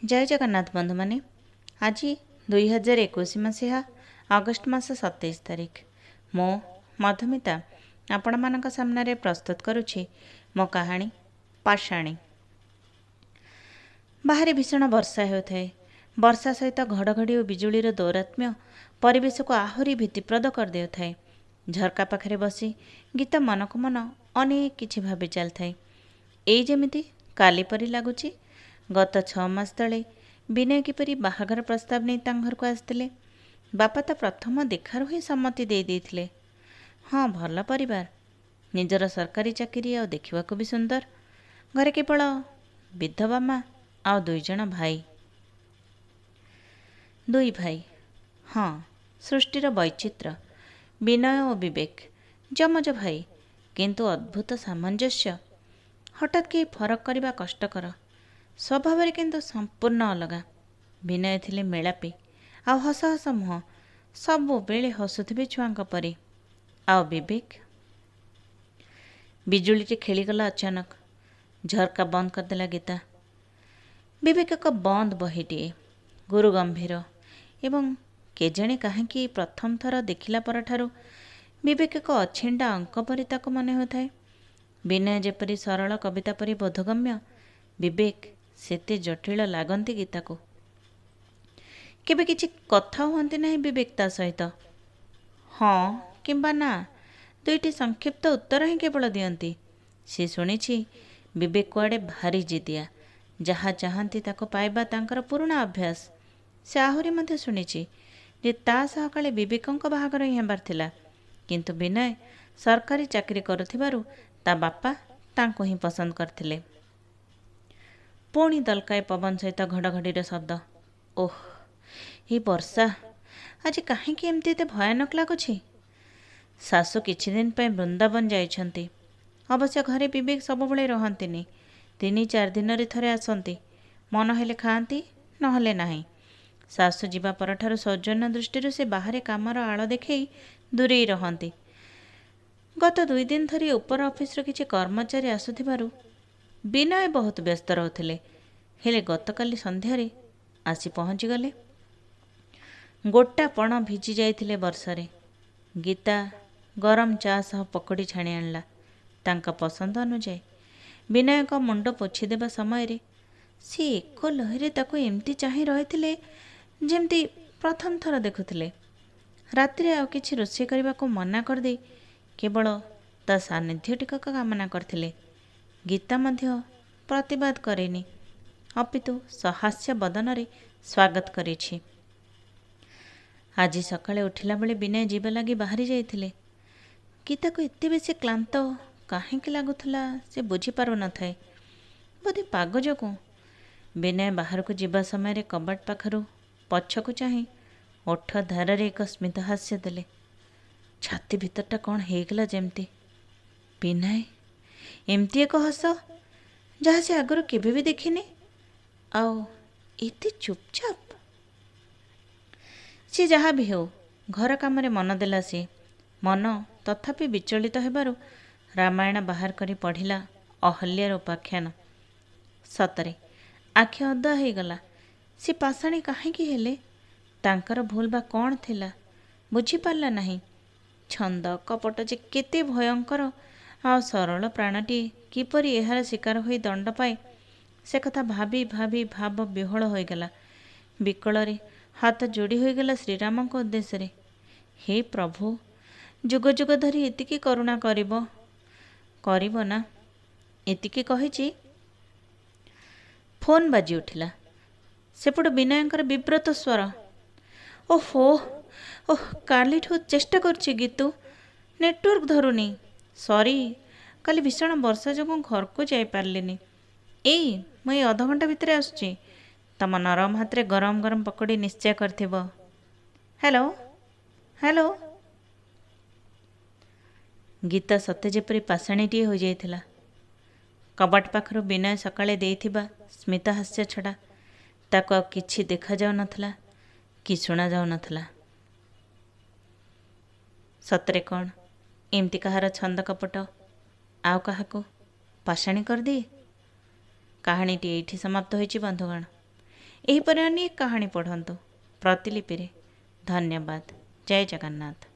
ଜୟ ଜଗନ୍ନାଥ ବନ୍ଧୁମାନେ, ଆଜି 2021 ମସିହା ଅଗଷ୍ଟ ମାସ 27 ତାରିଖ। ମୁଁ ମଧୁମିତା ଆପଣମାନଙ୍କ ସାମ୍ନାରେ ପ୍ରସ୍ତୁତ କରୁଛି ମୋ କାହାଣୀ ପାଷାଣୀ। ବାହାରେ ଭୀଷଣ ବର୍ଷା ହେଉଥାଏ। ବର୍ଷା ସହିତ ଘଡ଼ଘଡ଼ି ଓ ବିଜୁଳିର ଦୌରାତ୍ମ୍ୟ ପରିବେଶକୁ ଆହୁରି ଭୀତିପ୍ରଦ କରିଦେଉଥାଏ। ଝରକା ପାଖରେ ବସି ଗୀତା ମନକୁ ମନ ଅନେକ କିଛି ଭାବି ଚାଲିଥାଏ। ଏଇ ଯେମିତି କାଲି ପରି ଲାଗୁଛି, ଗତ 6 ମାସ ତଳେ ବିନୟ କିପରି ବାହାଘର ପ୍ରସ୍ତାବ ନେଇ ତାଙ୍କ ଘରକୁ ଆସିଥିଲେ। ବାପା ତ ପ୍ରଥମ ଦେଖାରୁ ହିଁ ସମ୍ମତି ଦେଇ ଦେଇଥିଲେ। ହଁ, ଭଲ ପରିବାର, ନିଜର ସରକାରୀ ଚାକିରି, ଆଉ ଦେଖିବାକୁ ବି ସୁନ୍ଦର। ଘରେ କେବଳ ବିଧବା ମା ଆଉ 2 ଜଣ ଭାଇ। 2 ଭାଇ, ହଁ, ସୃଷ୍ଟିର ବୈଚିତ୍ର୍ୟ। ବିନୟ ଓ ବିବେକ ଯମଜ ଭାଇ, କିନ୍ତୁ ଅଦ୍ଭୁତ ସାମଞ୍ଜସ୍ୟ। ହଠାତ୍ କେହି ଫରକ କରିବା କଷ୍ଟକର। ସ୍ୱଭାବରେ କିନ୍ତୁ ସମ୍ପୂର୍ଣ୍ଣ ଅଲଗା। ବିନୟ ଥିଲେ ମେଳାପି ଆଉ ହସ ହସ ମୁହଁ, ସବୁବେଳେ ହସୁଥିବେ ଛୁଆଙ୍କ ପରି। ଆଉ ବିବେକ, ବିଜୁଳିଟି ଖେଳିଗଲା ଅଚାନକ। ଝରକା ବନ୍ଦ କରିଦେଲା ଗୀତା। ବିବେକ ଏକ ବନ୍ଦ ବହିଟିଏ, ଗୁରୁଗମ୍ଭୀର, ଏବଂ କେଜାଣି କାହିଁକି ପ୍ରଥମ ଥର ଦେଖିଲା ପରଠାରୁ ବିବେକ ଏକ ଅଛିଣ୍ଡା ଅଙ୍କ ପରି ତାକୁ ମନେ ହେଉଥାଏ। ବିନୟ ଯେପରି ସରଳ କବିତା ପରି ବୋଧଗମ୍ୟ, ବିବେକ ସେତେ ଜଟିଳ ଲାଗନ୍ତି ଗୀତାକୁ। କେବେ କିଛି କଥା ହୁଅନ୍ତି ନାହିଁ ବିବେକ ତା ସହିତ। ହଁ କିମ୍ବା ନା, ଦୁଇଟି ସଂକ୍ଷିପ୍ତ ଉତ୍ତର ହିଁ କେବଳ ଦିଅନ୍ତି। ସେ ଶୁଣିଛି ବିବେକ କୁଆଡ଼େ ଭାରି ଜିଦିଆ, ଯାହା ଚାହାନ୍ତି ତାକୁ ପାଇବା ତାଙ୍କର ପୁରୁଣା ଅଭ୍ୟାସ। ସେ ଆହୁରି ମଧ୍ୟ ଶୁଣିଛି ଯେ ତା ସହ କାଳେ ବିବେକଙ୍କ ବାହାଘର ହିଁ ହେବାର ଥିଲା, କିନ୍ତୁ ବିନୟ ସରକାରୀ ଚାକିରି କରୁଥିବାରୁ ତା ବାପା ତାଙ୍କୁ ହିଁ ପସନ୍ଦ କରିଥିଲେ। ପୁଣି ଦଲକାଏ ପବନ ସହିତ ଘଡ଼ଘଡ଼ିର ଶବ୍ଦ। ଓଃ, ଏ ବର୍ଷା ଆଜି କାହିଁକି ଏମିତି ଏତେ ଭୟାନକ ଲାଗୁଛି? ଶାଶୁ କିଛି ଦିନ ପାଇଁ ବୃନ୍ଦାବନ ଯାଇଛନ୍ତି। ଅବଶ୍ୟ ଘରେ ବିବେକ ସବୁବେଳେ ରହନ୍ତିନି, 3-4 ଦିନରେ ଥରେ ଆସନ୍ତି। ମନ ହେଲେ ଖାଆନ୍ତି, ନହେଲେ ନାହିଁ। ଶାଶୁ ଯିବା ପରଠାରୁ ସୌଜନ୍ୟ ଦୃଷ୍ଟିରୁ ସେ ବାହାରେ କାମର ଆଳ ଦେଖେଇ ଦୂରେଇ ରହନ୍ତି। ଗତ 2 ଦିନ ଧରି ଉପର ଅଫିସର କିଛି କର୍ମଚାରୀ ଆସୁଥିବାରୁ ବିନୟ ବହୁତ ବ୍ୟସ୍ତ ରହୁଥିଲେ। ହେଲେ ଗତକାଲି ସନ୍ଧ୍ୟାରେ ଆସି ପହଞ୍ଚିଗଲେ। ଗୋଟାପଣ ଭିଜି ଯାଇଥିଲେ ବର୍ଷାରେ। ଗୀତା ଗରମ ଚା ସହ ପକୋଡ଼ି ଛାଣି ଆଣିଲା ତାଙ୍କ ପସନ୍ଦ ଅନୁଯାୟୀ। ବିନୟଙ୍କ ମୁଣ୍ଡ ପୋଛିଦେବା ସମୟରେ ସେ ଏକ ଲହରେ ତାକୁ ଏମିତି ଚାହିଁ ରହିଥିଲେ ଯେମିତି ପ୍ରଥମ ଥର ଦେଖୁଥିଲେ। ରାତିରେ ଆଉ କିଛି ରୋଷେଇ କରିବାକୁ ମନା କରିଦେଇ କେବଳ ତା ସାନ୍ନିଧ୍ୟ ଟିକକ କାମନା କରିଥିଲେ। ଗୀତା ମଧ୍ୟ ପ୍ରତିବାଦ କରେନି, ଅପିତୁ ସହାସ୍ୟ ବଦନରେ ସ୍ୱାଗତ କରିଛି। ଆଜି ସକାଳେ ଉଠିଲା ବେଳେ ବିନୟ ଯିବା ଲାଗି ବାହାରି ଯାଇଥିଲେ। ଗୀତାକୁ ଏତେ ବେଶୀ କ୍ଳାନ୍ତ କାହିଁକି ଲାଗୁଥିଲା ସେ ବୁଝିପାରୁନଥାଏ, ବୋଧେ ପାଗ ଯୋଗୁଁ। ବିନୟ ବାହାରକୁ ଯିବା ସମୟରେ କବାଟ ପାଖରୁ ପଛକୁ ଚାହିଁ ଓଠ ଧାରରେ ଏକ ସ୍ମିତହାସ୍ୟ ଦେଲେ। ଛାତି ଭିତରଟା କ'ଣ ହେଇଗଲା ଯେମିତି। ବିନୟ ଏମିତି ଏକ ହସ ଯାହା ସେ ଆଗରୁ କେବେ ବି ଦେଖିନି, ଆଉ ଏତେ ଚୁପଚାପ। ସେ ଯାହା ବି ହେଉ ଘର କାମରେ ମନ ଦେଲା ସିଏ। ମନ ତଥାପି ବିଚଳିତ ହେବାରୁ ରାମାୟଣ ବାହାର କରି ପଢ଼ିଲା ଅହଲ୍ୟାର ଉପାଖ୍ୟାନ। ସତରେ ଆଖି ଅଦା ହେଇଗଲା। ସେ ପାଷାଣୀ କାହିଁକି ହେଲେ? ତାଙ୍କର ଭୁଲ ବା କ'ଣ ଥିଲା ବୁଝିପାରିଲା ନାହିଁ। ଛନ୍ଦ କପଟ ଯେ କେତେ ଭୟଙ୍କର, ଆଉ ସରଳ ପ୍ରାଣଟିଏ କିପରି ଏହାର ଶିକାର ହୋଇ ଦଣ୍ଡ ପାଏ ସେ କଥା ଭାବି ଭାବି ଭାବ ବିହ୍ୱଳ ହୋଇଗଲା। ବିକଳରେ ହାତ ଯୋଡ଼ି ହୋଇଗଲା ଶ୍ରୀରାମଙ୍କ ଉଦ୍ଦେଶ୍ୟରେ। ହେ ପ୍ରଭୁ, ଯୁଗ ଯୁଗ ଧରି ଏତିକି କରୁଣା କରିବ କରିବ ନା? ଏତିକି କହିଛି ଫୋନ୍ ବାଜି ଉଠିଲା। ସେପଟୁ ବିନୟଙ୍କର ବିବ୍ରତ ସ୍ୱର, ଓହୋ ଓହ, କାଲିଠୁ ଚେଷ୍ଟା କରୁଛି ଗୀତୁ, ନେଟୱାର୍କ ଧରୁନି। ସରି, କାଲି ଭୀଷଣ ବର୍ଷା ଯୋଗୁଁ ଘରକୁ ଯାଇପାରିଲିନି। ଏଇ ମୁଁ ଏଇ ଅଧଘଣ୍ଟା ଭିତରେ ଆସୁଛି। ତମ ନରମ ହାତରେ ଗରମ ଗରମ ପକୋଡ଼ି ନିଶ୍ଚୟ କରିଥିବ। Hello hello. Gita ସତେ ଯେପରି ପାଷାଣୀଟିଏ ହୋଇଯାଇଥିଲା। କବାଟ ପାଖରୁ ବିନୟ ସକାଳେ ଦେଇଥିବା ସ୍ମିତହାସ୍ୟ ଛଡ଼ା ତାକୁ ଆଉ କିଛି ଦେଖାଯାଉନଥିଲା କି ଶୁଣାଯାଉନଥିଲା। ସତରେ କ'ଣ ଏମିତି କାହାର ଛନ୍ଦ କପଟ ଆଉ କାହାକୁ ପାଷାଣୀ କରିଦିଏ? କାହାଣୀଟି ଏଇଠି ସମାପ୍ତ ହୋଇଛି ବନ୍ଧୁଗଣ। ଏହିପରି ଅନେକ କାହାଣୀ ପଢ଼ନ୍ତୁ ପ୍ରତିଲିପିରେ। ଧନ୍ୟବାଦ। ଜୟ ଜଗନ୍ନାଥ।